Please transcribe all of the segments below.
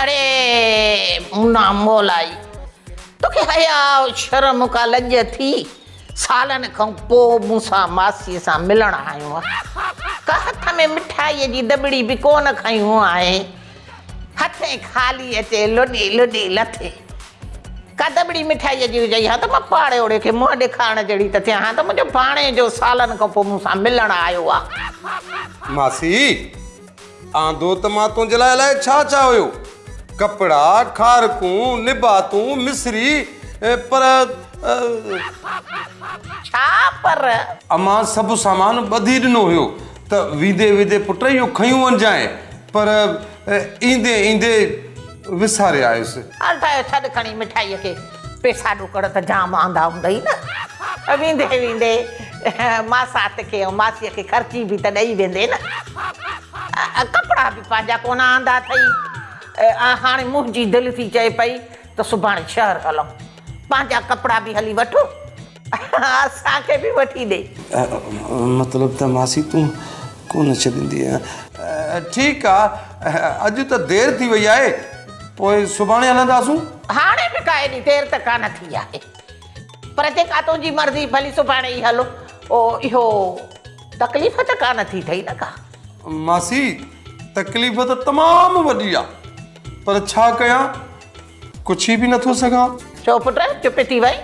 اڙي منا مولائي توکي حياء شرم ڪا لڄ ٿي سالن کان پوء مون سان ماسيء سان ملڻ آيو آهين. ڪا هٿ ۾ مٺائيء جي دٻڙي به ڪونه کنيون آهين. هٿين خالي اچي لڏي لڏي لٿي. ڪا دٻڙي مٺائيء جي هجئي ها ته مان پاڙي اوڙي کي منهن ڏيکارڻ جهڙي ته ٿيان ها ته منهنجو ڀاڻيجو سالن کان پوء مون سان ملڻ آيو آهي. ماسي! آندو ته مان تنهنجي لاء الائي ڇا ڇا هيو. ڪپڙا، کارڪون، نباتون، مصري، پر. ڇا پر؟ امان سڀ سامان ٻڌي ڏنو هيو ته ويندي ويندي پٽ اهو کنيون وڃجانء، پر ايندي ايندي وساري آيس. هل ٺاهيو ڇڏ کڻي مٺائيء کي. پيسا ڏوڪڙ ته جام آندا هوندئي نه. ويندي ويندي ماسات کي ۽ ماسيء کي خرچي به ته ڏئي ويندين نه. ڪپڙا به پنهنجا ڪونه آندا اٿئي. هاڻي منهنجي دل ٿي چئي پئي ته سڀاڻي شهر هلون. پنهنجا ڪپڙا به هلي وٺ. اسان کي به وٺي ڏي. مطلب ته ماسي تون ڪونه ڇڏيندينء. ٺيڪ آ، اڄ ته دير ٿي وئي آهي، پوء سڀاڻي هلنداسون. هاڻي به ڪا ايڏي دير ته ڪانه ٿي آهي، پر جيڪا تنهنجي مرضي، ڀلي سڀاڻي ئي هلو. اهو تڪليف ته ڪانه ٿي اٿئي نه ڪا؟ ماسي، تڪليف ته تمام وڏي آ، پر ڇا ڪيان، ڪڇي به نٿو سگهان. ڇو پٽ، چپ ٿي وئين؟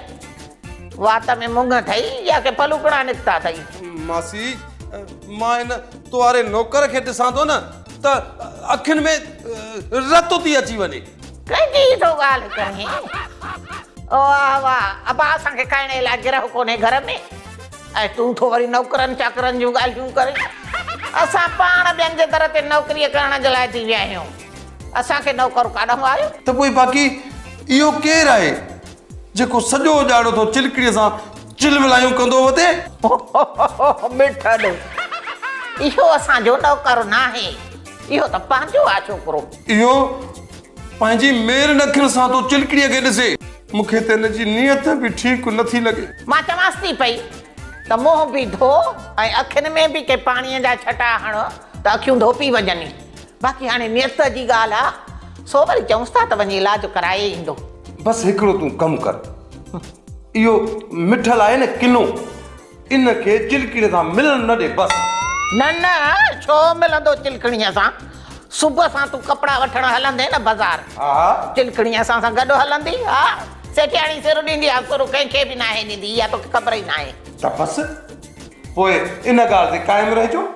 وات ۾ مڱ اٿئي يا ڪي پلوڪڻا نڪتا اٿئي؟ ماسي، مان ان تو واري نوڪر کي ڏسان ٿو نه ته اکين ۾ رت ٿي اچي وڃي. ڪنهن جي ٿو ڳالهه ڪرين؟ واهه واهه، ابا اسان کي کائڻ لاء گرهه ڪونهي گهر ۾ ۽ تون ٿو وري نوڪرن چاڪرن جون ڳالهيون ڪرين. اسان پاڻ ٻين جي در تي نوڪريء ڪرڻ جي لاء ٿي ويا آهيون. اسان کي نوڪر ڪاڏانهن آيو؟ ته پوء باقي اهو ڪير آهي جيڪو سڄو ڄاڙو ٿو چلڪڙيء سان چلولايون ڪندو وتي؟ مٺل، اهو اسان جو نوڪر ناهي، اهو ته پنهنجو آ ڇوڪرو. اهو پنهنجي ميرن اکين سان ٿو چلڪڙيء کي ڏسي. مون کي ته هن جي نيت به ٺيڪ نٿي لڳي. مان چوانس ٿي پئي ته منهن به ڌو ۽ اکين ۾ به ڪي پاڻيء جا ڇٽا هڻ ته اکيون ڌوپي وڃني. باقي هاڻي نيت جي ڳالهه آ، سو وري چئونس ٿا ته وڃي علاج ڪرائي ايندو. بس هڪڙو تون ڪم ڪر، اهو مٺل آهي نه ڪنو، ان کي چلڪڻيء سان ملڻ نه ڏي بس. نه نه، ڇو ملندو چلڪڻيء سان، صبح سان تون ڪپڙا وٺڻ هلندين نه بازار، چلڪڻي اسان سان گڏ هلندي، ها سيٺياڻي سر ڏيندي آ، سر ڪنهن کي به ناهي ڏيندي، اها توکي خبر ئي ناهي. ته بس پوء ان ڳالهه تي قائم رهجو.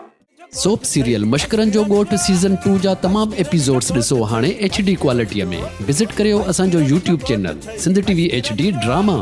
سوپ سيريل مشڪرن جو ڳوٺ سيزن ٽو جا تمام ايپيسوڊس ڏسو هاڻي ايڇ ڊي ڪوالٽي ۾ وزٽ ڪريو اسان جو YouTube channel Sindh T V H D drama.